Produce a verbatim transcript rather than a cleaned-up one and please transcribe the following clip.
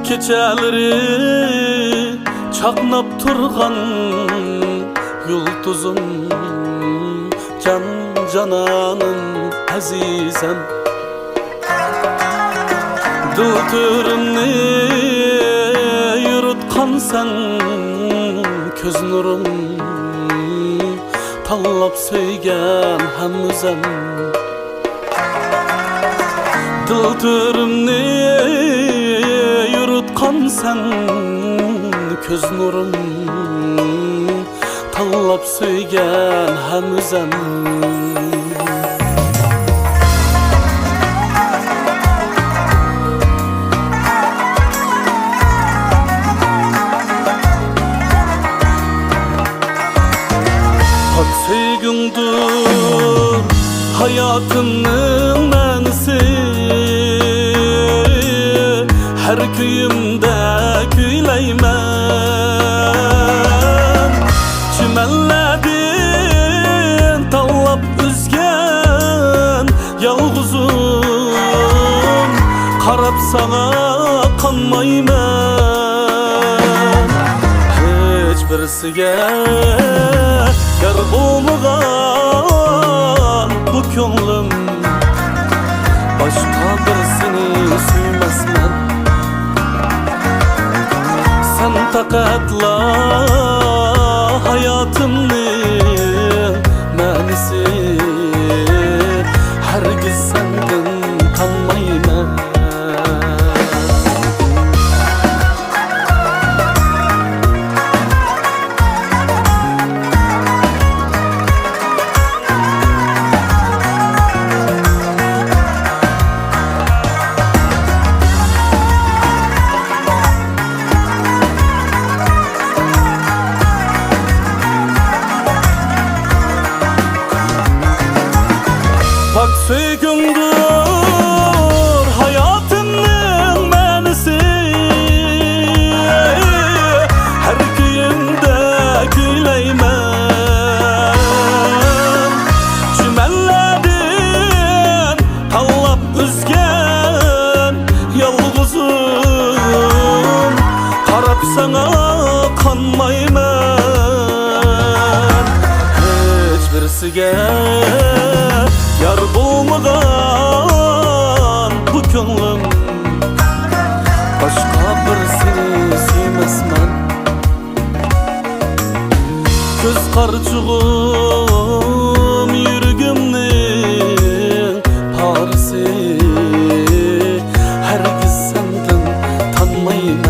كېچەلىرى چاقناپ تۇرغان يۇلتۇزۇم، جان جانانىم، ئەزىزەم. دىل تۆرۈمنى يورۇتقانسەن، كۆز نۇرۇم، تاللاپ سۆيگەن ھەم ئۆزەم. دىل تۆرۈمنى يورۇتقانسەن، كۆز نۇرۇم، تاللاپ سۆيگەن ھەم ئۆزەم. پاك سۆيگۈڭدۇر ھاياتىمنىڭ مەنىسى، ھەر كۈيۈمدە كۈيلەيمەن. چىمەنلەردىن تاۋلاپ ئۈزگەن يالغۇزۇم، قاراپ ساڭا قانمايمەن. ھېچ بىرسىگە يار بولمىغان بۇ كۆڭلۈم، باشقا بىرسىنى سۆيمەسمەن. سەن پەقەتلا ھاياتىمنىڭ مەنىسى، ھەرگىز سەندىن تانمايمەن. پاك سۆيگۈڭدۇر ھاياتىمنىڭ مەنىسى، ھەر كۈيۈمدە كۈيلەيمەن. چىمەنلەردىن تاۋلاپ ئۈزگەن يالغۇزۇم، قاراپ ساڭا قانمايمەن. ھېچ بىرسىگە يار بولمىغان بۇ كۆڭلۈم، باشقا بىرسىنى سۆيمەسمەن. كۆز قارىچۇقۇم يۈرىكىمنىڭ پارىسى، ھەرگىز سەندىن تانمايمەن.